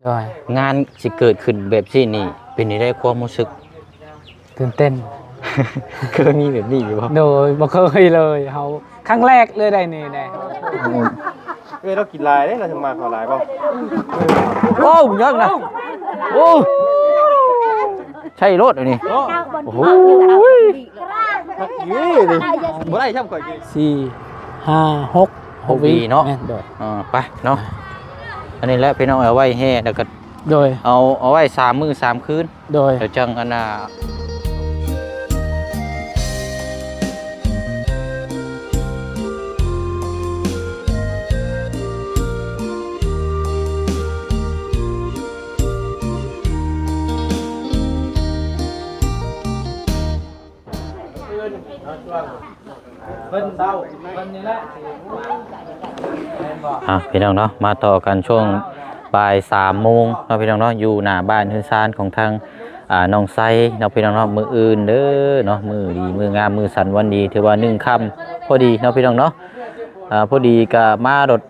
ໂດຍ ງານຊິເກີດຂຶ້ນແບບຊີ້ນີ້ ເປັນຈັ່ງໃດຄວາມຮູ້ສຶກ? ຕື່ນເຕັ້ນ. ເຄີຍມີແບບນີ້ຢູ່ບໍ່? ໂດຍ ບໍ່ເຄີຍເລີຍ ເຮົາຄັ້ງແລກເລີຍໄດ໋ນີ້ແດ່. ເອີຍ ລາວກິນຫຼາຍເດ້ ລາວຈະມາເຂົ້າຫຼາຍບໍ່? ໂອ້ ຍັງນະ ໂອ້ ໃຊ່ໂລດອັນນີ້. ໂອ້ໂຫ ພັກດີນີ້ ບໍ່ໄດ້ຊ້ຳຂ້ອຍກິນ ສີ່ ຫ້າ ຫົກ ຫົກ ຫົກຫວີເນາະ. ແມ່ນ ໂດຍ ອ່າ ໄປເນາະ. ອັນນີ້ແຫຼະພີ່ນ້ອງ ເອົາໄວ້ແຫ່ ແລ້ວກໍ ໂດຍ ເອົາ ເອົາໄວ້ສາມມື້ສາມຄືນ. ໂດຍ ດຽວຈັ່ງອັນນ່າ ເພິ່ນເຊົາເພິ່ນນີ້ແຫຼະ ແມ່ນບໍ່? ອ່ະ ພີ່ນ້ອງເນາະ ມາຕໍ່ກັນຊ່ວງບ່າຍສາມໂມງເນາະ ພີ່ນ້ອງເນາະ ຢູ່ໜ້າບ້ານເຮືອນຊານຂອງທາງ ອ່າ ນ້ອງໄຊເນາະ ພີ່ນ້ອງເນາະ. ມື້ອື່ນເດີເນາະ ມື້ດີ ມື້ງາມ ມື້ສັນວັນດີ ຖືວ່າໜຶ່ງຄ່ຳພໍດີເນາະ ພີ່ນ້ອງເນາະ. ອ່າ ພໍດີກະມາລົດ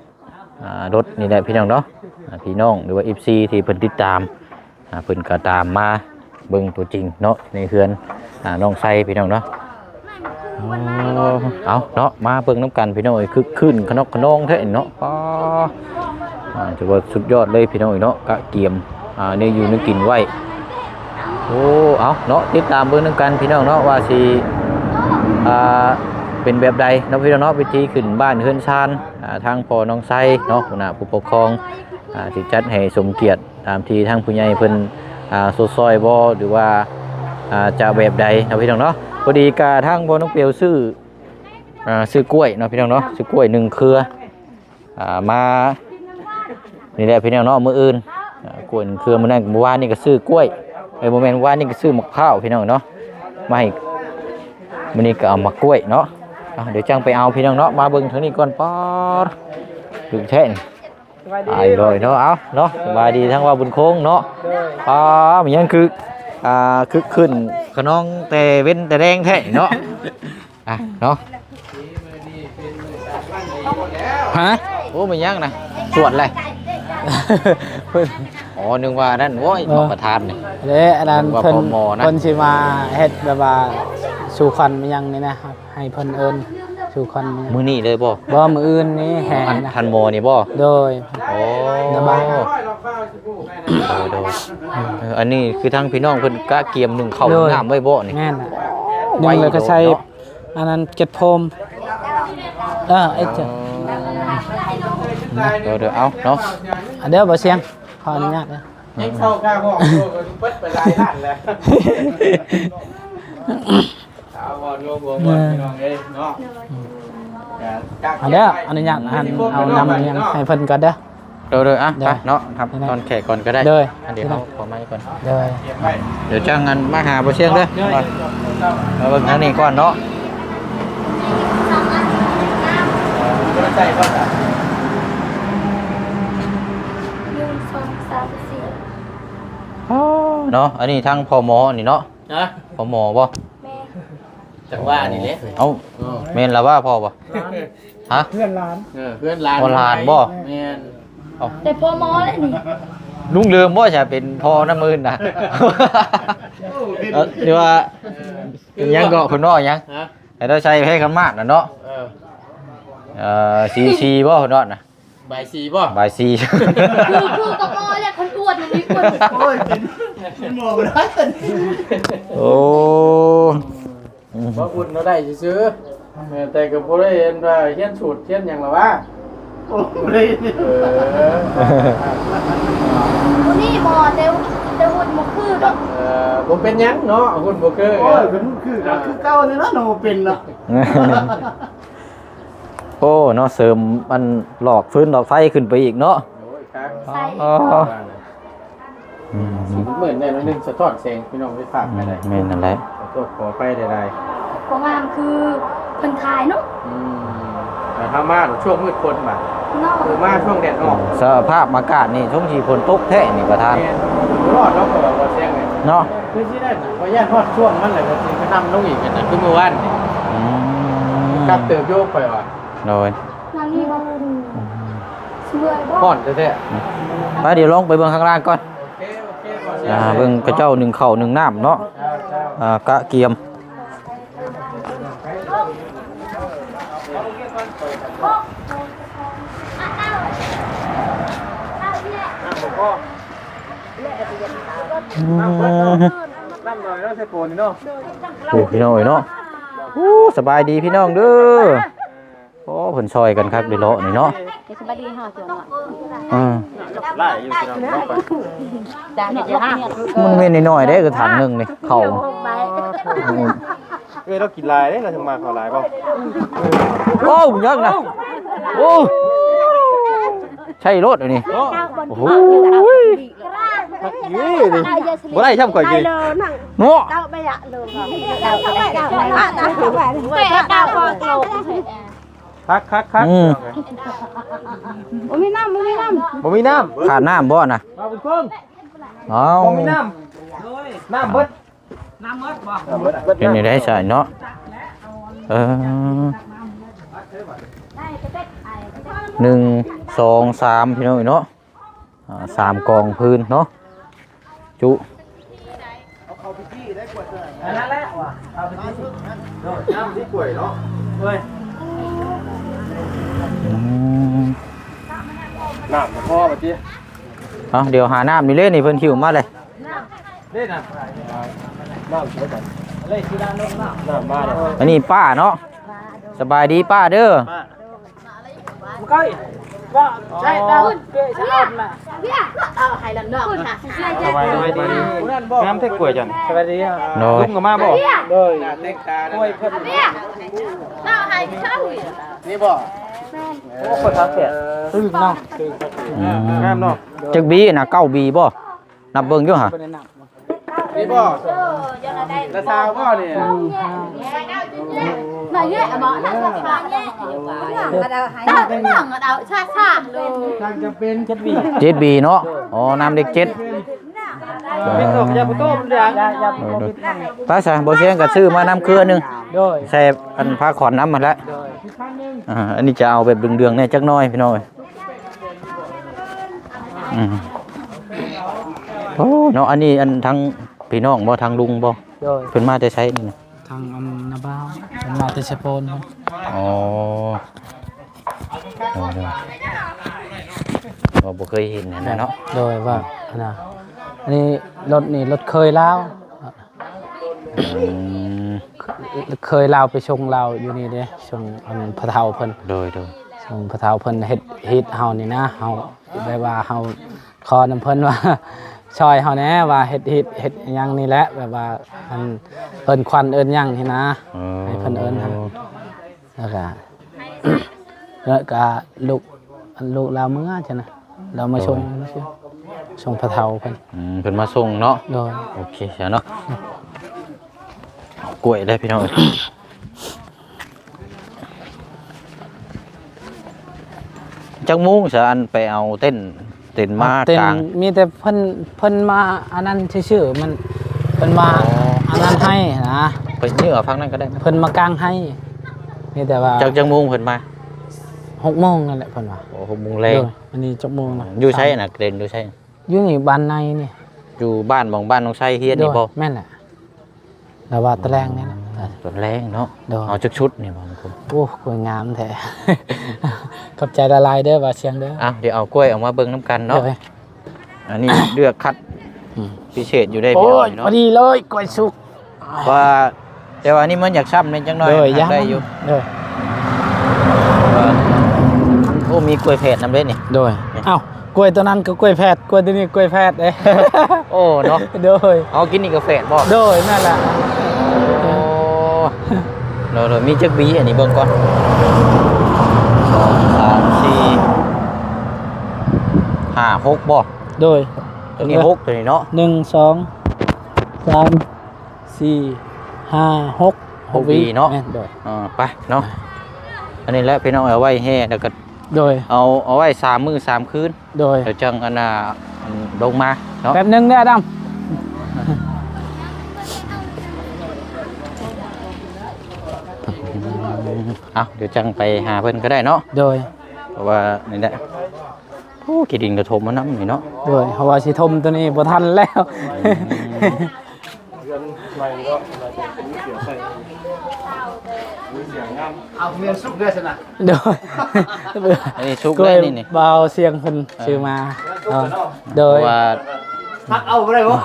ອ່າ ລົດນີ້ແຫຼະ ພີ່ນ້ອງເນາະ. ອ່າ ພີ່ນ້ອງ ຫຼືວ່າ ເອັຟຊີ ທີ່ເພິ່ນຕິດຕາມ ອ່າ ເພິ່ນກໍຕາມມາເບິ່ງຕົວຈິງເນາະ ໃນເຮືອນ ອ່າ ນ້ອງໄຊ ພີ່ນ້ອງເນາະ. ເອົາເນາະ ມາເບິ່ງນຳກັນ ພີ່ນ້ອງເອີຍ ຄຶກຄື້ນຂະໜອກຂະໜອງແທ້ເນາະ. ປ້າ ອ່າ ຖືວ່າສຸດຍອດເລີຍ ພີ່ນ້ອງເອີຍເນາະ ກະກຽມ ອ່າ ແນວຢູ່ແນວກິນໄວ້. ໂອ້ ເອົາເນາະ ຕິດຕາມເບິ່ງນຳກັນ ພີ່ນ້ອງເນາະ ວ່າຊິ ອ່າ ເປັນແບບໃດເນາະ ພີ່ນ້ອງເນາະ. ພິທີຂຶ້ນບ້ານເຮືອນຊານ ອ່າ ທາງພໍ່ນ້ອງໄຊເນາະ ຫົວໜ້າຜູ້ປົກຄອງ ອ່າ ຊິຈັດໃຫ້ສົມກຽດ ຕາມທີ່ທາງຜູ້ໃຫຍ່ເພິ່ນ ອ່າ ຊົດຊ່ອຍບໍ່ ຫຼືວ່າ ອ່າ ຈະແບບໃດເນາະ ພີ່ນ້ອງເນາະ. ພໍດີກະທາງພໍ່ນ້ອງເປວຊື້ ອ່າ ຊື້ກ້ວຍເນາະ ພີ່ນ້ອງເນາະ ຊື້ກ້ວຍໜຶ່ງເຄືອ ອ່າ ມານີ້ແຫຼະ ພີ່ນ້ອງເນາະ. ມື້ອື່ນ ອ່າ ກ້ວຍໜຶ່ງເຄືອ ມື້ນັ້ນ ມື້ວານນີ້ກໍຊື້ກ້ວຍ ເອີຍ ບໍ່ແມ່ນ ວານນີ້ກໍຊື້ໝາກພ້າວ ພີ່ນ້ອງເນາະ ມາໃຫ້. ມື້ນີ້ກໍເອົາໝາກກ້ວຍເນາະ. ອ່ະ ດຽວຈັ່ງໄປເອົາ ພີ່ນ້ອງເນາະ. ມາເບິ່ງທາງນີ້ກ່ອນ ປາດ ຄຶກແທ້ນີ້ ສະບາຍດີ ອ້າຍລອຍເນາະ. ເອົາເນາະ ສະບາຍດີ ທັງວ່າບຸນຄົງເນາະ. ໂດຍ ອ່າ ມັນຍັງຄື ອ່າ ຄຶກຄື້ນຂະນອງແຕ່ເວັນແຕ່ແລງແທ້ເນາະ. ອ່ະເນາະ ຮະ ໂອ້ ມັນຍັງນະ ສວດແຫຼະ. ອໍ ນຶກວ່ານັ້ນ ໂອ້ຍ ເອີ ເນາະ ປະທານນີ້ ແລະ ອັນນັ້ນ ເພິ່ນ ພໍ່ໝໍນະ ເພິ່ນຊິມາເຮັດແບບວ່າສູ່ຂວັນມັນຍັງນີ້ນະ ໃຫ້ເພິ່ນເອີ້ນສູ່ຂວັນມື້ນີ້ເລີຍບໍ່? ບໍ່ ມື້ອື່ນນີ້ແຫ່ນະ. ທ່ານໝໍນີ້ບໍ່? ໂດຍ ໂອ້ ໂດຍ ໂດຍ ເອີ ອັນນີ້ຄືທາງພີ່ນ້ອງເພິ່ນກະກຽມໜຶ້ງເຂົ້າ ໂດຍ ໜຶ້ງນ້ຳໄວ້ບໍ່ນີ້? ແມ່ນນະ ໜຶ້ງແລ້ວກໍໃສ່ ອັນນັ້ນເກັບໂຟມ ເອີ ເອັດ ເອີ ເດີ ເອົາເນາະ ອາ ເດີ ບໍ່ສຽງ ຂໍອະນຸຍາດເດີ. ຍັງເຊົ່າຄ່າຫ້ອງຢູ່ ກໍເບິດໄປຫຼາຍລ້ານແລ້ວ. ເອົາ ເວົ້າລວມ ເອີ ພີ່ນ້ອງເອີຍເນາະ. ອັນເດີ ອະນຸຍາດ ອັນ ເອົານຳຫຍັງໃຫ້ເພິ່ນກ່ອນເດີ. ໂດຍ ໂດຍ ອ່ະ ໄປເນາະ ຮັບ ໄປເນາະ ຕ້ອນແຂກກ່ອນກໍໄດ້. ໂດຍ ອັນນີ້ເຮົາຂໍໄມ້ກ່ອນ. ໂດຍ ດຽວຈັ່ງອັນມາຫາບໍ່ຊຽງເດີ. ໂດຍ ມາເບິ່ງທາງນີ້ກ່ອນເນາະ. ໜຶ່ງ ສອງ ສາມ ສີ່ ເນາະ. ອັນນີ້ທາງພໍ່ໝໍນີ້ເນາະ. ຮະ? ພໍ່ໝໍບໍ່? ແມ່ນ. ຈັງຫວະນີ້ເດ້. ເອົ້າ ເອີ ແມ່ນລະວ່າພໍ່ບໍ່? ຮະ? ເພື່ອນຫຼານ. ເອີ ເພື່ອນຫຼານ. ພໍ່ຫຼານບໍ່? ແມ່ນ. ເອົ້າ ແຕ່ພໍ່ໝໍແຫຼະນີ້. ລຸງເລີມບໍ່ ຈະເປັນພໍ່ນຳມື້ນະ? ເອີ ຫຼືວ່າ ເອີ ເປັນຫຍັງເກາະ ເພິ່ນເວົ້າຫຍັງ? ຮະ? ໃຫ້ລາວໃສ່ແພຄຳມາດນະເນາະ. ເອີ ເອີ ສີ່ສີ່ບໍ່ ເພິ່ນເວົ້ານະ? ບ່າຍສີ່ບໍ່? ບ່າຍສີ່. ຄື ຄືກັບໝໍແຫຼະ ຄັນອວດມັນມີຄົນ. ໂອ້ຍ ເປັນ ເປັນໝໍບໍ່ໄດ້. ໂອ້ ບໍ່ອຸ່ນເຮົາໄດ້ຊື່ໆ ແມ່ນ ແຕ່ກໍບໍ່ໄດ້ເຫັນວ່າຮຽນສູດຮຽນຫຍັງລະຫວາ. ໂອ້ ບໍ່ໄດ້. ເອີ ບໍ່ມີໝໍ ແຕ່ ແຕ່ຫຸ້ນບໍ່ຄືດອກ. ເອີ ບໍ່ເປັນຫຍັງເນາະ ຫຸ້ນບໍ່ຄື. ໂອ້ຍ ຄັນຫຸ້ນຄືກໍຄືເກົ່ານີ້ລະເນາະ ບໍ່ເປັນເນາະ. ໂອ້ ເນາະ ເສີມອັນຫຼອກຟືນຫຼອກໄຟຂຶ້ນໄປອີກເນາະ. ໂອ້ຍ ຄັກ. ອໍ ອືມ ມືດແດ່ໜ້ອຍໜຶ່ງ ສະທ້ອນແສງ ພີ່ນ້ອງໄດ້ພາບໄປໄດ້. ແມ່ນນັ້ນແຫຼະ ຂໍໂທດຂໍອະໄພຫຼາຍໆ. ບໍ່ງາມຄືເພິ່ນຖ່າຍເນາະ. ອືມ ແຕ່ເຮົາມາຊ່ວງມືດຝົນບາດ ເນາະ ຄືມາຊ່ວງແດດອອກ. ສະພາບອາກາດນີ້ ຊົງຊິຝົນຕົກແທ້ນີ້ປະທານ. ແມ່ນ ບໍ່ລອດເນາະ ເຂົາວ່າບໍ່ແຊງເລີຍເນາະ. ຄືຊິໄດ້ ຂ້ອຍຢ້ານຮອດຊ່ວງມັນແຫຼະ ກໍຊິກະນຳລົງອີກ ຄືມື້ວານນີ້. ອືມ ຄັກເຕີບຢູ່ ຂ້ອຍວ່າ. ໂດຍ ນາງນີ້ບໍ່? ອືມ ຮ້ອນແທ້ໆ ໄປ ດຽວລົງໄປເບິ່ງຂ້າງລ່າງກ່ອນ. ອ່າ ເບິ່ງເຂົາເຈົ້າໜຶ້ງເຂົ້າໜຶ້ງນ້ຳເນາະ. ອ່າ ກະກຽມ ອືມ ນ້ຳໜ້ອຍເນາະ ໃສ່ໂປນນີ້ເນາະ. ໂອ້ ພີ່ນ້ອງເອີຍເນາະ. ໂອ້ ສະບາຍດີພີ່ນ້ອງເດີ. ໂອ້ ເພິ່ນຊ່ອຍກັນຄັກເດເນາະນີ້ເນາະ. ສະບາຍດີເຮົາຕົວເນາະ. ເອີ ຫຼາຍຢູ່ພີ່ນ້ອງເນາະ. ມັນແມ່ນນ້ອຍໆເດ້ ກະຖັງໜຶ່ງນີ້ເຂົ້າ. ເອີ ລາວກິນຫຼາຍເດ້ ລາວເຖິງມາເຂົ້າຫຼາຍບໍ່. ໂອ້ ຍັງນະ. ໂອ້ ໃຊ່ໂລດອັນນີ້. ໂອ້ໂຫ ຄັກອີ່ຫຼີນີ້. ບໍ່ໄດ້ຊ້ຳຂ້ອຍກິນເນາະ. ຄັກໆໆ ອືມ ບໍ່ມີນ້ຳ ບໍ່ມີນ້ຳ ບໍ່ມີນ້ຳ. ຂາດນ້ຳບໍ່ນະ? ເອົາ ບໍ່ມີນ້ຳ ນ້ຳເບິດ. ເປັນຈັ່ງໃດຊະເນາະ? ເອີ ໜຶ່ງ ສອງ ສາມ ພີ່ນ້ອງເນາະ. ອ່າ ສາມກອງພື້ນເນາະ ຈຸ. ອັນນັ້ນແຫຼະວ່າ ເອົາໄປທີ່ ນ້ຳທີ່ກວຍເນາະ. ເອີຍ ອືມ ນ້ຳບໍ່ພໍວ່າຕິ. ເອົາ ດຽວຫານ້ຳນີ້ເລີຍນີ້ ເພິ່ນຫິ້ວມາເລີຍ. ນີ້ນະ ນ້ຳໃສກັນ ນ້ຳມາແລ້ວ. ອັນນີ້ປ້າເນາະ. ສະບາຍດີປ້າເດີ. ເອີຍ ບໍ່ໃຊ້ດາວເກຍສະອອນນະ. ເອົາໃຫ້ລຳນອກ ສະບາຍດີ ສະບາຍດີ ງາມແທ້ກ້ວຍເຈົ້າ. ສະບາຍດີ ລຸງກໍມາບໍ່? ໂດຍ ກ້ວຍເພິ່ນ ເອົາໃຫ້ເຂົານີ້ບໍ່? ໂອ້ ຄົນທາແຂກຕື່ນເນາະ. ອືມ ງາມເນາະ. ຈັກບີນະ? ເກົ້າບີບໍ່? ນັບເບິ່ງຢູ່ຫາ. ນີ້ບໍ່? ລະຊາວບໍ່ນີ້? ເຈັດບີເນາະ. ອໍ ນ້ຳເດັກເຈັດ. ໄປຊະ ບໍ່ຊຽງກໍຊື້ມານຳເຄືອໜຶ່ງ. ໂດຍ ໃສ່ອັນຜ້າຂອນນຳຫັ້ນແຫຼະ. ໂດຍ ອ່າ ອັນນີ້ຈະເອົາແບບເດືອງໆແດ່ຈັກໜ້ອຍພີ່ນ້ອງ. ອືມ ໂອ້ ເນາະ ອັນນີ້ອັນທາງພີ່ນ້ອງບໍ່ ທາງລຸງບໍ່? ໂດຍ ເພິ່ນມາແຕ່ໃສນີ້ນະ? ທາງອັນນາບ່າວ ເພິ່ນມາແຕ່ໄຊໂປນ. ອໍ ໂດຍໆ ບໍ່ ບໍ່ເຄີຍເຫັນຫັ້ນນະເນາະ. ໂດຍ ວ່າ ອືມ ອັນນະ ອັນນີ້ລົດນີ້ລົດເຄີຍລາວ. ອືມ ເຄີຍລາວໄປສົ່ງລາວຢູ່ນີ້ເດ້ ສົ່ງອັນພໍ່ເຖົ້າເພິ່ນ. ໂດຍໆ ສົ່ງພໍ່ເຖົ້າເພິ່ນເຮັດຮີດເຮົານີ້ນະ ເຮົາແບບວ່າເຮົາຂໍນຳເພິ່ນວ່າຊ່ອຍເຮົາແດ່ ວ່າເຮັດຮີດເຮັດຫຍັງນີ້ແຫຼະ ແບບວ່າອັນເອີ້ນຂວັນເອີ້ນຫຍັງນີ້ນະ. ເອີ ໃຫ້ເພິ່ນເອີ້ນໃຫ້ ແລ້ວກະ ແລ້ວກະລູກ ອັນລູກລາວເມືອຊັ້ນນະ ລາວມາສົ່ງ ໂດຍ ມາສົ່ງ ສົ່ງພໍ່ເຖົ້າເພິ່ນ. ອືມ ເພິ່ນມາສົ່ງເນາະ. ໂດຍ ໂອເຄຊະເນາະ. ເອົາກ້ວຍເດີພີ່ນ້ອງ. ຈັກໂມງຊະ ອັນໄປເອົາເຕັນ ເຕັນມາ ເອົາເຕັນກາງ? ມີແຕ່ເພິ່ນ ເພິ່ນມາອັນນັ້ນຊື່ໆ ມັນ ເພິ່ນມາ ອໍ ອັນນັ້ນໃຫ້ນະ. ໄປເຍື້ອຝັ່ງນັ້ນກໍໄດ້ນະ ເພິ່ນມາກາງໃຫ້. ມີແຕ່ວ່າ ຈັກ ຈັກໂມງເພິ່ນມາ? ຫົກໂມງນັ້ນແຫຼະເພິ່ນວ່າ. ໂອ້ ຫົກໂມງແລງ. ໂດຍ ອັນນີ້ຈັກໂມງນະ? ຢູ່ໃສນະ ເຕັນຢູ່ໃສ? ຢູ່ນີ້ບ້ານໃນນີ້ ຢູ່ບ້ານບ່ອນບ້ານນ້ອງໄຊຮຽນນີ້ບໍ່? ໂດຍ ແມ່ນແຫຼະ. ລະວ່າຕອນແລງນີ້ນະ. ອືມ ຕອນແລງເນາະ. ໂດຍ ເອົາຈັກຊຸດນີ້ບໍ່? ໂອ້ ກ້ວຍງາມແທ້. ຂອບໃຈຫຼາຍໆເດີ ບ່າວຊຽງເດີ. ອ່ະ ດຽວເອົາກ້ວຍອອກມາເບິ່ງນຳກັນເນາະ. ໂດຍ ອັນນີ້ເລືອກຄັດ ອືມ ພິເສດຢູ່ເດ້. ໂອ້ຍ ພີ່ນ້ອງເນາະ ພໍດີເລີຍ ກ້ວຍສຸກ. ວ່າ ແຕ່ວ່າອັນນີ້ມັນຢາກຊ້ຳແດ່ຈັກໜ້ອຍ. ໂດຍ ຫາກໄດ້ຢູ່. ໂດຍ ໂອ້ ມີກ້ວຍແຝດນຳເດ້ນີ້. ໂດຍ ນີ້ ເອົ້າ ກ້ວຍຕົວນັ້ນກໍກ້ວຍແຝດ ກ້ວຍຕົວນີ້ກ້ວຍແຝດເດ້. ໂອ້ ເນາະ. ໂດຍ ເຮົາກິນນີ້ກໍແຝດບໍ່? ໂດຍ ແມ່ນແຫຼະ. ໂອ້ ໂດຍໆ ມີຈັກບີອັນນີ້ເບິ່ງກ່ອນ ສອງ ສາມ ສີ່ ຫ້າ ຫົກບໍ່? ໂດຍ ຕົວນີ້ຫົກ ຕົວນີ້ເນາະ. ໜຶ່ງ ສອງ ສາມ ສີ່ ຫ້າ ຫົກ ຫົກ ຫົກບີເນາະ. ແມ່ນ ໂດຍ ເອີ ໄປເນາະ. ອັນນີ້ແຫຼະພີ່ນ້ອງ ເອົາໄວ້ແຫ່ ແລ້ວກໍ ໂດຍ ເອົາ ເອົາໄວ້ສາມມື້ສາມຄືນ. ໂດຍ ແລ້ວຈັ່ງອັນນ່າ ອັນ ລົງມາເນາະ. ແປັບໜຶ່ງເດີອາດຳ. ເອົາ ດຽວຈັ່ງໄປຫາເພິ່ນກໍໄດ້ເນາະ. ໂດຍ ເພາະວ່ານີ້ແຫຼະ ໂອ້ ຂີ້ດິນກະຖົມມານຳນີ້ເນາະ. ໂດຍ ເພາະວ່າຊິຖົມໂຕນີ້ບໍ່ທັນແລ້ວ. ອືມ ເອົາ ແມ່ນສຸກເດີຊັ້ນນະ. ໂດຍ ອັນນີ້ສຸກແລ້ວນີ້ ບ່າວຊຽງເພິ່ນ ເອີ ຊື້ມາເນາະ. ໂດຍ ເພາະວ່າ ພັກເອົາບໍ່ໄດ້ບໍ່?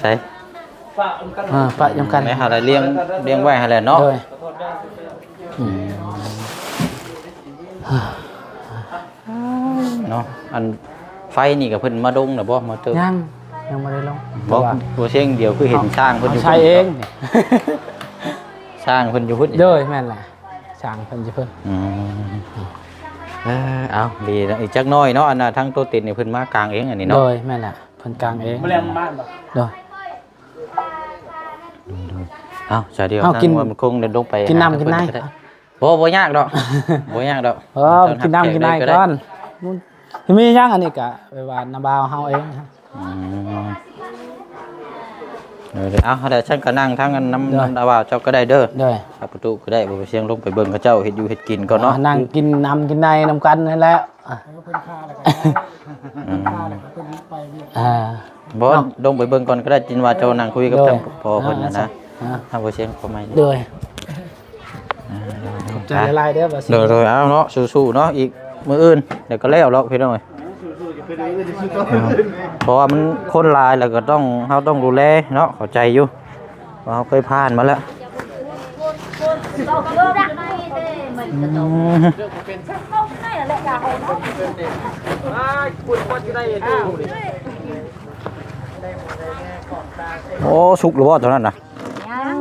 ໃສ່ ອ່າ ປະນຳກັນ ແມ່ນຫັ້ນລະ ລຽງ ລຽງໄວ້ຫັ້ນແຫຼະເນາະ. ໂດຍ ອືມ ເນາະ ອັນໄຟນີ້ກະເພິ່ນມາດົງແລ້ວບໍ່ ມາເຕີມ? ຍັງ ຍັງບໍ່ໄດ້ລົງ. ບໍ່ ແຕ່ວ່າ ບໍ່ເສັງດຽວຄືເຫັນ ເອົາ ຊ່າງເພິ່ນຢູ່ ເອົາໃຊ້ເອງນີ້ ຊ່າງເພິ່ນຢູ່ພຸ້ນ. ໂດຍ ແມ່ນລະ ຊ່າງເພິ່ນຢູ່ພຸ້ນ. ອືມ ເອີ ເອົາ ດີລະ ອີກຈັກໜ້ອຍເນາະ. ອັນນ່າ ທາງໂຕຕິດນີ້ເພິ່ນມາກາງເອງອັນນີ້ເນາະ. ໂດຍ ແມ່ນລະ ເພິ່ນກາງເອງ. ມື້ແລງມາບໍ່? ໂດຍ ເອົາ ສາວດຽວ ເອົາ ນັ່ງ ກິນ ວ່າມັນຄົງເດີນລົງໄປ ກິນນ້ຳກິນໃນ. ບໍ່ ບໍ່ຍາກດອກ ບໍ່ຍາກດອກ. ເອີ ກິນນ້ຳກິນໃນກ່ອນ. ມີຫຍັງອັນນີ້ກະແບບວ່ານ້າບ່າວເຮົາເອງ. ອືມ ເອີ ເອົາ ແລ້ວຊັ້ນກະນັ່ງທາງອັນນຳ ໂດຍ ນ້າບ່າວເຈົ້າກະໄດ້ເດີ. ໂດຍ ປະຕູກະໄດ້ ບໍ່ໄປສຽງ ລົງໄປເບິ່ງເຂົາເຈົ້າເຮັດຢູ່ເຮັດກິນກ່ອນເນາະ. ນັ່ງກິນນ້ຳກິນໃນນຳກັນຫັ້ນແຫຼະ. ອືມ ອ່າ ບໍ່ ລົງໄປເບິ່ງກ່ອນກະໄດ້ ຈິນວ່າເຈົ້ານັ່ງຄຸຍກັບ ໂດຍ ທາງພໍ່ເພິ່ນຫັ້ນນະ. ອ່າ ທາງບໍ່ສຽງເຂົ້າມາ. ໂດຍ ອ່າ ຂອບໃຈຫຼາຍໆເດີ ບ່າວສິງ. ໂດຍໆ ເອົາເນາະ ສູ້ໆເນາະ ອີກມື້ອື່ນດຽວກະແລ້ວດອກພີ່ນ້ອງເອີຍ. ເພາະວ່າມັນຄົນຫຼາຍແລ້ວກະຕ້ອງ ເຮົາຕ້ອງດູແລເນາະ ເຂົ້າໃຈຢູ່. ເຮົາເຄີຍຜ່ານມາແລ້ວ. ອືມ ໂອ້ ສຸກແລ້ວບໍ່ໂຕນັ້ນນະ? ຍັງ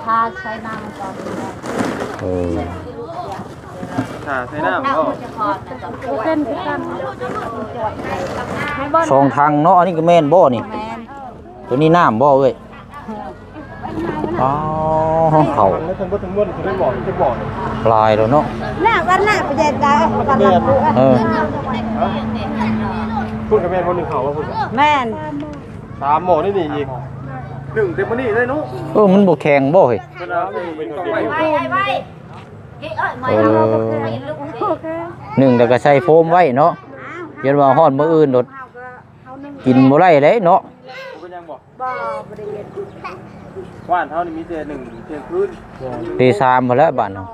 ຖ້າໃສ່ນ້ຳກ່ອນ. ເອີ ຖ້າໃສ່ນ້ຳບໍ່? ເປັນຄືກັນ ສອງຖັງເນາະ. ອັນນີ້ກະແມ່ນບໍ່ນີ້? ແມ່ນ. ໂຕນີ້ນ້ຳບໍ່ເອີຍ? ອໍ ເຂົ້າ ແລ້ວທັງໝົດທັງມວນເຂົາໄດ້ໝໍ້ຈັກໝໍ້ນີ້? ຫຼາຍແລ້ວເນາະ. ໜ້າວັນໜ້າໄປແດດດາວ ເອີ ພຸ້ນກະແມ່ນບໍ່ ໜຶ່ງເຂົ້າບໍ່ພຸ້ນ? ແມ່ນ. ສາມໝໍ້ນີ້ອີກ ໜຶ່ງແຕ່ມື້ນີ້ເລີຍເນາະ. ເອີ ມັນບໍ່ແຂງບໍ່ເຮີ້ຍ? ເພິ່ນເອົາໄວ້ ໄວ້ ໄວ້ ເອີ ໜຶ່ງແລ້ວກະໃສ່ໂຟມໄວ້ເນາະ. ຢ້ານວ່າຮອດມື້ອື່ນໂລດ ກິນບໍ່ໄດ້ເດ້ເນາະ. ບໍ່ເປັນຫຍັງບໍ່? ບໍ່ ບໍ່ໄດ້ເຮັດ. ບ້ານເຮົານີ້ມີແຕ່ໜຶ່ງທ່ຽງຄືນ ຕີສາມພຸ້ນແຫຼະບ້ານເຮົາ.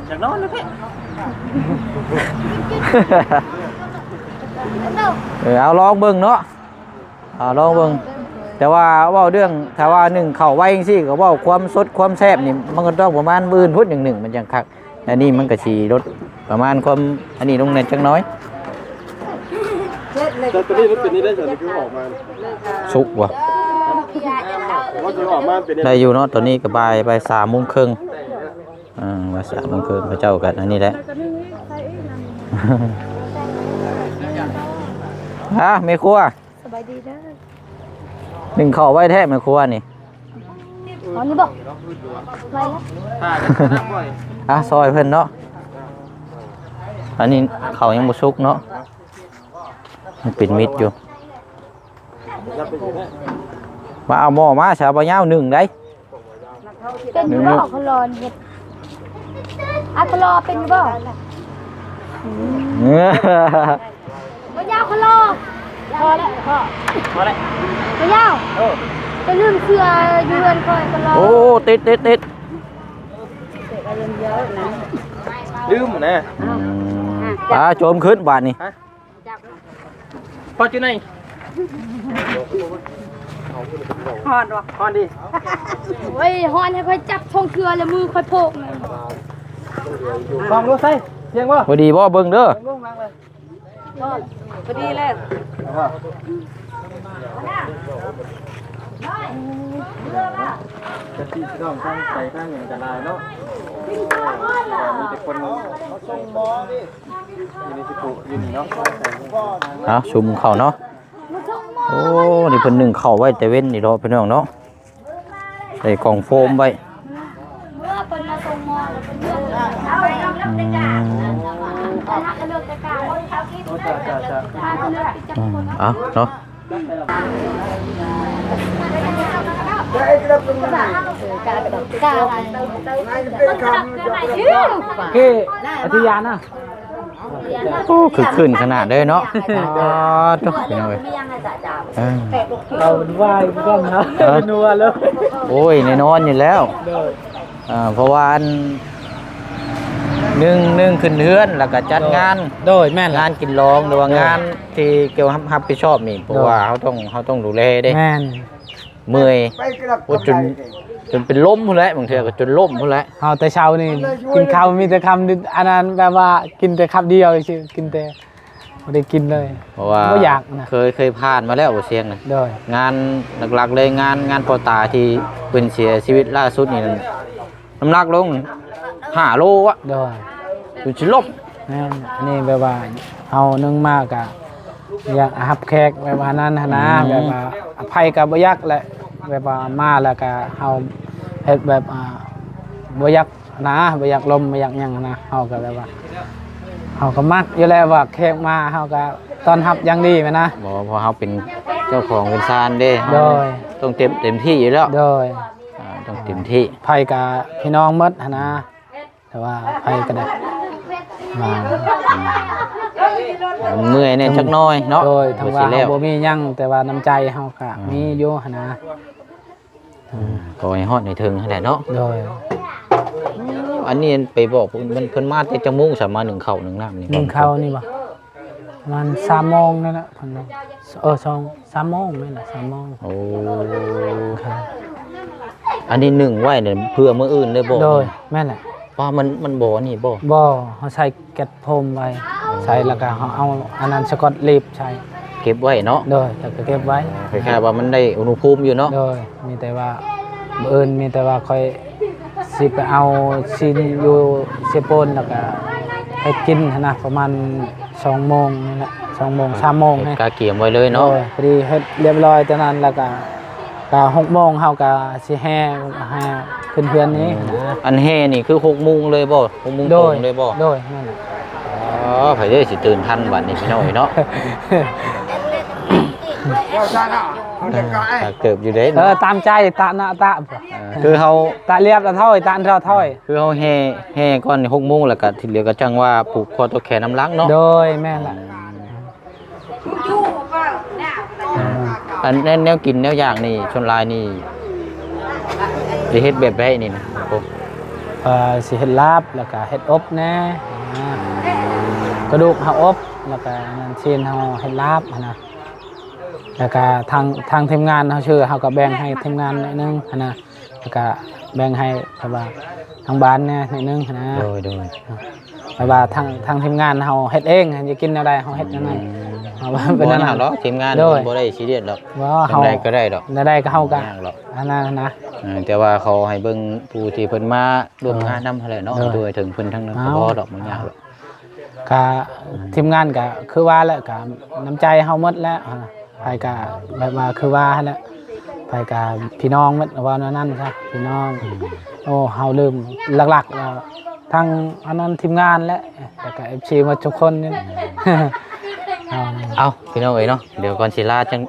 ຢາກນອນເລີຍ. ເອີ ເອົາລອງເບິ່ງເນາະ. ອ່າ ລອງເບິ່ງ. ແຕ່ວ່າເວົ້າເລື່ອງ ຖ້າວ່າໜຶ້ງເຂົ້າໄວຈັ່ງຊີ້ ກະເວົ້າຄວາມສົດຄວາມແຊບນີ້ ມັນກະຕ້ອງປະມານມື້ອື່ນພຸ້ນ ໜຶ້ງ ໜຶ້ງມັນຈັ່ງຄັກ. ອັນນີ້ມັນກະຊິລົດປະມານຄວາມອັນນີ້ລົງແດ່ຈັກໜ້ອຍ. ແຕ່ໂຕນີ້ມັນເປັນນີ້ໄດ້ ໂຕນີ້ຄືອອກມາ ສຸກຫວາ? ວ່າຄືອອກມາເປັນ ໄດ້ຢູ່ເນາະ. ໂຕນີ້ກະບ່າຍ ບ່າຍສາມໂມງເຄິ່ງ. ອ່າ ບ່າຍສາມໂມງເຄິ່ງ ເຂົາເຈົ້າກະອັນນີ້ແຫຼະ. ອ່າ ແມ່ຄົວ ສະບາຍດີເດີ. ໜຶ້ງເຂົ້າໄວແທ້ແມ່ຄົວນີ້. ອັນນີ້ບໍ່? ໄວແລ້ວ. ອ່ະ ຊ່ອຍເພິ່ນເນາະ. ອັນນີ້ເຂົ້າຍັງບໍ່ສຸກເນາະ ຍັງເປັນມິດຢູ່. ມາເອົາໝໍ້ມາຊະ ບໍ່ຍາວໜຶ້ງໄດ. ເປັນຢູ່ບໍ່ ຄະລໍເຮັດ? ອາ ຄະລໍເປັນຢູ່ບໍ່? ອືມ ບໍ່ຍາວ ຄະລໍ. ພໍແລ້ວ ພໍ ພໍແລ້ວ ບໍ່ຍາວ. ເອີ ໄປລືມເສື້ອຢູ່ເຮືອນຂ້ອຍ ຄະລໍ. ໂອ້ ຕິດ ຕິດ ຕິດ. ລືມນະ. ອືມ ປາ ໂຈມຂຶ້ນບາດນີ້. ຮະ? ພໍດຢູ່ໃນ. ຮ້ອນບໍ່? ຮ້ອນດີ. ໂອ້ຍ ຮ້ອນໃຫ້ຂ້ອຍຈັບສອງເທື່ອແລ້ວມືຂ້ອຍໂພກ. ລອງດູໃສ່ ສຽງບໍ່? ພໍດີບໍ່? ເບິ່ງເດີ. ເບິ່ງເບິ່ງເບິ່ງເລີຍ. ພໍດີແລ້ວ. ກະຕິພີ່ນ້ອງທາງໄກທາງຫຍັງກະຫຼາຍເນາະ. ມີແຕ່ຄົນ ຢູ່ໃນຊິໂປະຢູ່ນີ້ເນາະ. ເອົາ ຊຸມເຂົ້າເນາະ. ໂອ້ ນີ້ເພິ່ນໜຶ້ງເຂົ້າໄວ້ແຕ່ເວັນນີ້ເນາະ ພີ່ນ້ອງເນາະ. ໃສ່ກ່ອງໂຟມໄວ້. ອືມ ອືມ ເອົາເນາະ. ເຄ ອາທິຍານນະ. ໂອ້ ຄຶກຄື້ນຂະໜາດເລີຍເນາະ. ອໍ ໂທ້ ພີ່ນ້ອງເອີຍ ເອີ ເອົາໄວ້ກ່ອນນະ ເອີ ນົວເລີຍ. ໂອ້ຍ ແນ່ນອນຢູ່ແລ້ວ ໂດຍ ເອີ ເພາະວ່າອັນ ໜຶ່ງ ໜຶ່ງຂຶ້ນເຮືອນ ແລ້ວກໍຈັດງານ ໂດຍ ແມ່ນ ງານກິນລອງ ຫຼືວ່າ ໂດຍ ງານທີ່ກ່ຽວຮັບ ຮັບຜິດຊອບນີ້ ເພາະວ່າ ໂດຍ ເຮົາຕ້ອງ ເຮົາຕ້ອງດູແລເດ້ ແມ່ນ ເມື່ອຍ ໂອ້ ຈົນ ຈົນເປັນລົມພຸ້ນແຫຼະ ບາງເທື່ອກໍຈົນລົ້ມພຸ້ນແຫຼະ. ເຮົາແຕ່ເຊົ້ານີ້ກິນເຂົ້າມີແຕ່ຄຳອັນນັ້ນ ແບບວ່າກິນແຕ່ຄຳດຽວຊື່ ກິນແຕ່ ບໍ່ໄດ້ກິນເລີຍ ເພາະວ່າບໍ່ຢາກນະ ເຄີຍ ເຄີຍຜ່ານມາແລ້ວບໍ່ຊຽງນະ. ໂດຍ ງານຫຼັກໆເລີຍ ງານ ງານພໍ່ຕາທີ່ເພິ່ນເສຍຊີວິດລ່າສຸດນີ້ ນ້ຳໜັກລົງຫ້າໂລອະ. ໂດຍ ຈົນຊິລົ້ມ. ແມ່ນ ອັນນີ້ແບບວ່າເຮົາໜຶ່ງມາກະຢາກຮັບແຂກແບບວ່ານັ້ນຫັ້ນນະ ອືມ ແບບວ່າໃຜກະບໍ່ຢາກແຫຼະ ແບບວ່າມາແລ້ວກະເຮົາເຮັດແບບ ອ່າ ບໍ່ຢາກ ນະ ບໍ່ຢາກລົມ ບໍ່ຢາກຫຍັງນະ ເຮົາກໍແບບວ່າ ເຮົາກໍມັກຢູ່ແລ້ວວ່າແຂກມາ ເຮົາກໍຕ້ອນຮັບຢ່າງດີແມ່ນນະ. ບໍ່ ເພາະເຮົາເປັນເຈົ້າຂອງເປັນຊານເດ້ ໂດຍ ເຮົາຕ້ອງເຕັມ ເຕັມທີ່ຢູ່ແລ້ວ. ໂດຍ ອ່າ ຕ້ອງເຕັມທີ່ ໃຜກໍພີ່ນ້ອງໝົດຫັ້ນນະ ແຕ່ວ່າໃຜກໍໄດ້ມາ ອືມ ເມື່ອຍແດ່ຈັກໜ້ອຍເນາະ. ໂດຍ ເຖິງວ່າເຮົາບໍ່ມີຫຍັງ ແຕ່ວ່ານ້ຳໃຈເຮົາກໍ ອືມ ມີຢູ່ຫັ້ນນະ. ອ່າ ຂໍໃຫ້ຮອດໃຫ້ເຖິງຫັ້ນແຫຼະເນາະ. ໂດຍ ອັນນີ້ໄປບອກເພິ່ນ ເພິ່ນມາແຕ່ຈັກໂມງ ສາມາດໜຶ້ງເຂົ້າໜຶ້ງນ້ຳນີ້? ໜຶ້ງເຂົ້ານີ້ບໍ່ ປະມານສາມໂມງນັ້ນແຫຼະ ເພິ່ນ ເອີ ສອງ ສາມໂມງແມ່ນແຫຼະ ສາມໂມງ. ໂອ້ ອັນນີ້ໜຶ້ງໄວ້ນີ້ເພື່ອມື້ອື່ນເລີຍບໍ່? ໂດຍ ແມ່ນແຫຼະ. ປາ ມັນ ມັນບໍ່ອັນນີ້ບໍ່? ບໍ່ ເຮົາໃສ່ ແກັດໂຟມໄວ້ ອືມ ໃສ່ ແລ້ວກໍເຮົາເອົາອັນນັ້ນສະກອດເລັບໃສ່ ເກັບໄວ້ເນາະ. ໂດຍ ແລ້ວກໍເກັບໄວ້ ຄ້າຍໆວ່າມັນໄດ້ອຸນຫະພູມຢູ່ເນາະ. ໂດຍ ມີແຕ່ວ່າມື້ອື່ນ ມີແຕ່ວ່າຂ້ອຍຊິໄປເອົາຊີ້ນຢູ່ເຊໂປນ ແລ້ວກໍເຮັດກິນຫັ້ນນະ ປະມານສອງໂມງນີ້ແຫຼະ ສອງໂມງ ສາມໂມງ ເຮັດກະກຽມໄວ້ເລີຍເນາະ. ໂດຍ ພໍດີເຮັດລຽບຮ້ອຍຕອນນັ້ນ ແລ້ວກໍ ກໍຫົກໂມງເຮົາກໍຊິແຫ່ ແຫ່ຂຶ້ນເຮືອນນີ້ນະ. ອັນແຫ່ນີ້ຄືຫົກໂມງເລີຍບໍ່? ຫົກໂມງຕຣົງເລີຍບໍ່? ໂດຍ ໂດຍ ນັ້ນແຫຼະ. ອໍ ໃຜເດ້ຊິຕື່ນທັນບັດນີ້ພີ່ນ້ອງເອີຍເນາະ. ເອີ ເຕີບຢູ່ເດ້ ເອີ ເນາະ ຕາມໃຈ ຕະນະຕະ ເອີ ຄືເຮົາ ຕະລຽບຕະຖອຍ ຕະເທົ່າຖອຍ ຄືເຮົາແຫ່ ແຫ່ກ່ອນຫົກໂມງ ແລ້ວກໍທີ່ເຫຼືອກໍຈັ່ງວ່າຜູກຄໍຕໍ່ແຂນນຳຫຼັງເນາະ. ໂດຍ ແມ່ນລະ. ອືມ ອັນແນວ ແນວກິນແນວຢາກນີ້ ສ່ວນຫຼາຍນີ້ຊິເຮັດແບບໃດນີ້ນະ? ໂອ້ ເອີ ຊິເຮັດລາບ ແລ້ວກະເຮັດອົບແດ່ ອືມ ກະດູກເຮົາອົບ ແລ້ວກະອັນນັ້ນຊີ້ນເຮົາເຮັດລາບຫັ້ນນະ. ແລ້ວກະທາງ ທາງທີມງານເຮົາຊື່ ເຮົາກະແບ່ງໃຫ້ທີມງານໜ້ອຍໜຶ່ງຫັ້ນນະ. ແລ້ວກະແບ່ງໃຫ້ແບບວ່າທາງບ້ານແດ່ໜ້ອຍໜຶ່ງຫັ້ນນະ. ໂດຍ ໂດຍ ແບບວ່າທາງ ທາງທີມງານເຮົາເຮັດເອງ ຢາກກິນແນວໃດເຮົາເຮັດແນວນັ້ນ. ອືມ ເຮົາວ່າເປັນແນວນັ້ນ ບໍ່ຫຍັງດອກ ທີມງານ ໂດຍ ບໍ່ໄດ້ຊີຣຽສດອກ. ວ່າເຮົາ ແນວໃດກໍໄດ້ດອກ ແນວໃດກໍເຮົາກໍ ບໍ່ຫຍັງດອກ ອັນນັ້ນນະ. ເອີ ແຕ່ວ່າຂໍໃຫ້ເບິ່ງຜູ້ທີ່ເພິ່ນມາຮ່ວມງານນຳຫັ້ນແຫຼະເນາະ. ໂດຍ ໂດຍ ເຖິງເພິ່ນທັງນັ້ນກໍພໍດອກ ບໍ່ຫຍັງດອກ. ກະ ອືມ ທີມງານກະຄືວ່າແຫຼະ ກະນ້ຳໃຈເຮົາໝົດແຫຼະ. ອ່າ ໃຜກະແບບວ່າຄືວ່າຫັ້ນແຫຼະ ໃຜກະພີ່ນ້ອງໝົດ ເວົ້າແນວນັ້ນຊະ ພີ່ນ້ອງ. ອືມ ໂອ້ ເຮົາລືມ ຫຼັກໆແລ້ວ ທັງອັນນັ້ນທີມງານແຫຼະ ແລ້ວກະເອັຟຊີໝົດທຸກຄົນນີ້. ອືມ ເອົາ ພີ່ນ້ອງເອີຍເນາະ ດຽວກ່ອນຊິລາຈັ່ງ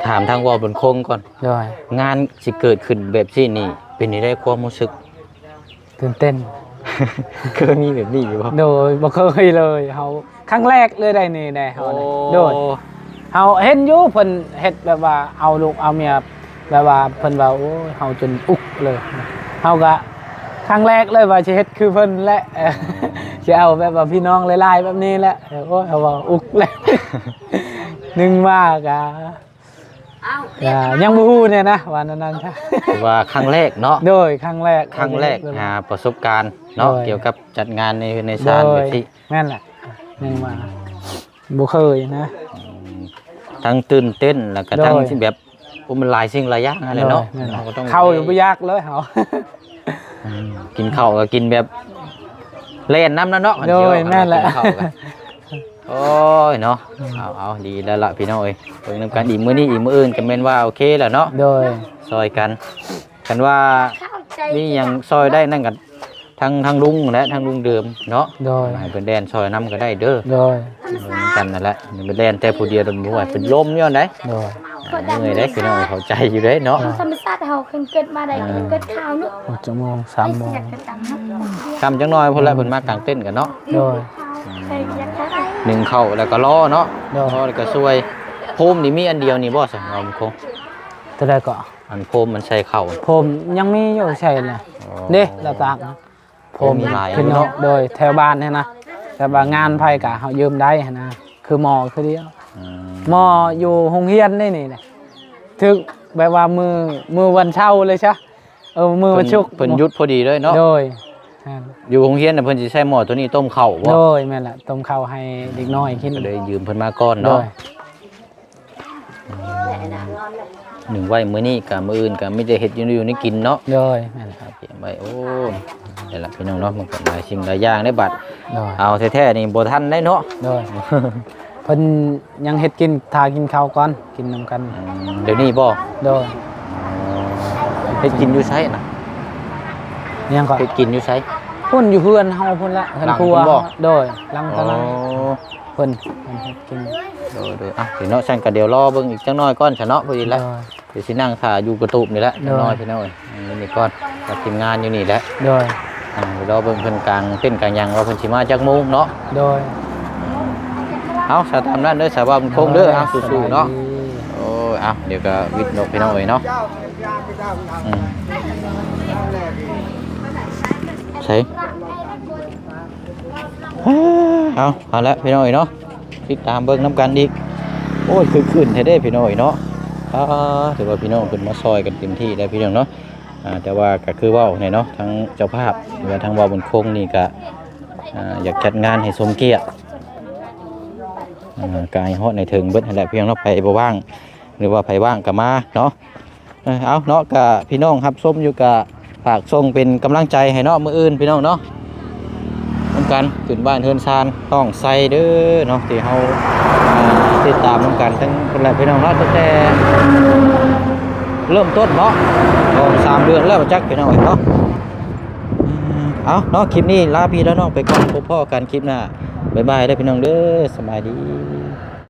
ຖາມທາງວໍບຸນຄົງກ່ອນ. ໂດຍ ງານຊິເກີດຂຶ້ນແບບຊີ້ນີ້ ເປັນຈັ່ງໃດຄວາມຮູ້ສຶກ? ຕື່ນເຕັ້ນ ເຄີຍມີແບບນີ້ຢູ່ບໍ່? ໂດຍ ບໍ່ເຄີຍເລີຍ ເຮົາຄັ້ງແລກເລີຍໄດ໋ນີ້ໄດ໋ ເຮົາ ໂອ້ ໂດຍ ເຮົາເຫັນຢູ່ເພິ່ນເຮັດແບບວ່າເອົາລູກເອົາເມຍ ແບບວ່າເພິ່ນວ່າ ໂອ້ຍ ເຮົາຈົນອຸກເລີຍ. ເຮົາກະຄັ້ງແລກເລີຍວ່າຊິເຮັດຄືເພິ່ນແຫຼະ ອືມ ຊິເອົາແບບວ່າພີ່ນ້ອງຫຼາຍໆແບບນີ້ແຫຼະ. ໂອ້ຍ ເຮົາວ່າອຸກແຫຼະ ໜຶ່ງມາກະ ອ່າ ຍັງບໍ່ຮູ້ແນ່ນະ ວ່າແນວນັ້ນຊະ. ຖືວ່າຄັ້ງແລກເນາະ. ໂດຍ ຄັ້ງແລກ ຄັ້ງແລກ ເລີຍ ຫາປະສົບການເນາະ ໂດຍ ກ່ຽວກັບຈັດງານໃນເຮືອນໃນຊານ ໂດຍ ແບບນີ້. ແມ່ນແຫຼະ ຍັງວ່າ ອືມ ບໍ່ເຄີຍນະ. ອືມ ທັງຕື່ນເຕັ້ນ ແລ້ວກະ ໂດຍ ທັງແບບ ໂອ້ ມັນຫຼາຍສິ່ງຫຼາຍຢ່າງຫັ້ນແຫຼະເນາະ. ໂດຍ ແມ່ນແຫຼະ ເຮົາກໍຕ້ອງ ເຂົ້າ ແລ່ນ ບໍ່ຢາກເລີຍເຮົາ. ອືມ ກິນເຂົ້າກໍກິນແບບແລ່ນນຳນະເນາະ. ໂດຍ ແມ່ນແຫຼະ ກິນເຂົ້າກໍ ໂອ້ຍເນາະ. ອືມ ເອົາ ເອົາ ດີແລ້ວລະພີ່ນ້ອງເອີຍ ເບິ່ງນຳກັນ ອີກມື້ນີ້ອີກມື້ອື່ນກໍແມ່ນວ່າໂອເຄແລ້ວເນາະ. ໂດຍ ຊ່ອຍກັນ ຄັນວ່າມີຫຍັງຊ່ອຍໄດ້ນັ້ນກໍທາງ ທາງລຸງແຫຼະ ທາງລຸງເດີມເນາະ. ໂດຍ ໃຫ້ເພິ່ນແລ່ນຊ່ອຍນຳກໍໄດ້ເດີ. ໂດຍ ເບິ່ງນຳກັນນັ້ນແຫຼະ ຢ່າໄປແລ່ນແຕ່ຜູ້ດຽວ ບໍ່ໃຫ້ເປັນລົມຍ້ອນໃດ໋. ໂດຍ ກໍດຳ ເມື່ອຍເດ້ພີ່ນ້ອງ ເຂົ້າໃຈຢູ່ເດ້ເນາະ ທຳມະຊາດເຮົາ ຄັນເກີດມາໄດ້ ອ່າ ກໍເກີດຂາວເນາະ ຫົກໂມງ ສາມໂມງ ຢາກເກີດດຳເນາະ ຄ່ຳຈັກໜ່ອຍພຸ້ນແຫຼະ ເພິ່ນມາກາງເຕັນກັນເນາະ ໂດຍ ອືມ ຢາກໄດ້ ໜຶ້ງເຂົ້າແລ້ວກໍລໍເນາະ ໂດຍ ລໍແລ້ວກໍຊ່ວຍ ໂຟມນີ້ມີອັນດຽວນີ້ບໍ່ຊັ້ນ ເອົາມັນຄົງ ຕົວໃດກໍ ອັນໂຟມມັນໃສ່ເຂົ້າ ໂຟມຍັງມີຢູ່ໃສ່ນະ ອໍ ເດ້ ລາວຕາກ ໂອ້ ໂຟມ ມີຫຼາຍຢູ່ເນາະ ໂດຍ ແຖວບ້ານຫັ້ນນະ ແບບວ່າງານໃຜກະເຮົາຢືມໄດ້ຫັ້ນນະ ຄືໝໍ້ຄືດຽວ ອືມ ໝໍ້ຢູ່ໂຮງຮຽນນີ້ ນີ້ ຖືກແບບວ່າມື້ ມື້ວັນເສົາເລີຍຊະ ເອີ ມື້ວັນສຸກ ເພິ່ນ ເພິ່ນຢຸດພໍດີເລີຍເນາະ ໂດຍ ແມ່ນ ຢູ່ໂຮງຮຽນນະ ເພິ່ນຊິໃຊ້ໝໍ້ໂຕນີ້ຕົ້ມເຂົ້າບໍ່? ໂດຍ ແມ່ນລະ ຕົ້ມເຂົ້າໃຫ້ເດັກນ້ອຍກິນ ກໍເລີຍຢືມເພິ່ນມາກ່ອນເນາະ ໂດຍ ອືມ ໜຶ້ງໄວ້ມື້ນີ້ກະມື້ອື່ນກະມີແຕ່ເຮັດຢູ່ ຢູ່ໃນກິນເນາະ ໂດຍ ແມ່ນ ເກັບໄວ້ ໂອ້ ໄດ້ລະພີ່ນ້ອງເນາະ ມັນກໍຫຼາຍສິ່ງຫຼາຍຢ່າງເດ້ບັດ ໂດຍ ເອົາແທ້ໆນີ້ບໍ່ທັນໄດ້ເນາະ ໂດຍ ເພິ່ນຍັງເຮັດກິນ ຖ້າກິນເຂົ້າກ່ອນ ກິນນຳກັນ ອືມ ດຽວນີ້ບໍ່? ໂດຍ ເຮັດກິນຢູ່ໃສນະ? ຫຍັງກໍ? ເຮັດກິນຢູ່ໃສ? ພຸ້ນ ຢູ່ເຮືອນເຮົາພຸ້ນລະ ເຮືອນຄົວ ຫຼັງພຸ້ນບໍ່? ໂດຍ ຫຼັງຕະນາ ອໍ ເພິ່ນ ເພິ່ນເຮັດກິນ ໂດຍໆ ອ່ະ ພີ່ນ້ອງ ຊັ້ນກໍດຽວລໍເບິ່ງອີກຈັກໜ້ອຍກ່ອນຊະເນາະ ພໍດີແລ້ວ ໂດຍ ດຽວຊິນັ່ງຖ້າຢູ່ກະຕູບນີ້ແຫຼະ ໂດຍ ຈັກໜ້ອຍພີ່ນ້ອງເອີຍ ນີ້ກ່ອນ ກັບທີມງານຢູ່ນີ້ແຫຼະ ໂດຍ ອ່າ ດຽວລໍເບິ່ງເພິ່ນກາງເຕັນກາງຫຍັງ ວ່າເພິ່ນຊິມາຈັກໂມງເນາະ ໂດຍ ເອົາ ສະຕາມນັ້ນເດີ ສາວບ່າວບຸນຄົງເດີ ໂດຍ ເອົາ ສູ້ໆເນາະ ສະບາຍດີ ໂອ້ຍ ເອົາ ດຽວກໍວິດນົກພີ່ນ້ອງເອີຍເນາະ ອືມ ໃສ ເອົາ ເອົາລະພີ່ນ້ອງເອີຍເນາະ ຕິດຕາມເບິ່ງນຳກັນອີກ ໂອ້ຍ ຄຶກຄື້ນແທ້ເດ້ພີ່ນ້ອງເອີຍເນາະ ອ່າ ຖືວ່າພີ່ນ້ອງເພິ່ນມາຊ່ອຍກັນເຕັມທີ່ແລ້ວພີ່ນ້ອງເນາະ ອ່າ ແຕ່ວ່າກໍຄືເວົ້າແຫຼະເນາະ ທາງເຈົ້າພາບ ຫຼືວ່າທາງບ່າວບຸນຄົງນີ້ກໍ ອ່າ ຢາກຈັດງານໃຫ້ສົມກຽດ ອ່າ ກໍໃຫ້ຮອດໃຫ້ເຖິງເບິດຫັ້ນແຫຼະພີ່ນ້ອງເນາະ ໃຜບໍ່ວ່າງ ຫຼືວ່າໃຜວ່າງກໍມາເນາະ ເອີ ເອົາເນາະ ກະພີ່ນ້ອງຮັບຊົມຢູ່ກະຝາກສົ່ງເປັນກຳລັງໃຈໃຫ້ເນາະ ມື້ອື່ນພີ່ນ້ອງເນາະ ນຳກັນຂຶ້ນບ້ານເຮືອນຊານນ້ອງໄຊເດີເນາະ ທີ່ເຮົາ ອ່າ ຕິດຕາມນຳກັນທັງພຸ້ນແຫຼະພີ່ນ້ອງເນາະ ຕັ້ງແຕ່ເລີ່ມຕົ້ນເນາະ ສອງສາມເດືອນແລ້ວຈັກພີ່ນ້ອງເອີຍເນາະ ເອົາເນາະ ຄລິບນີ້ລາພີ່ລານ້ອງໄປກ່ອນ ພົບພໍ້ກັນຄລິບໜ້າ ບາຍບາຍເດີພີ່ນ້ອງເດີ ສະບາຍດີ.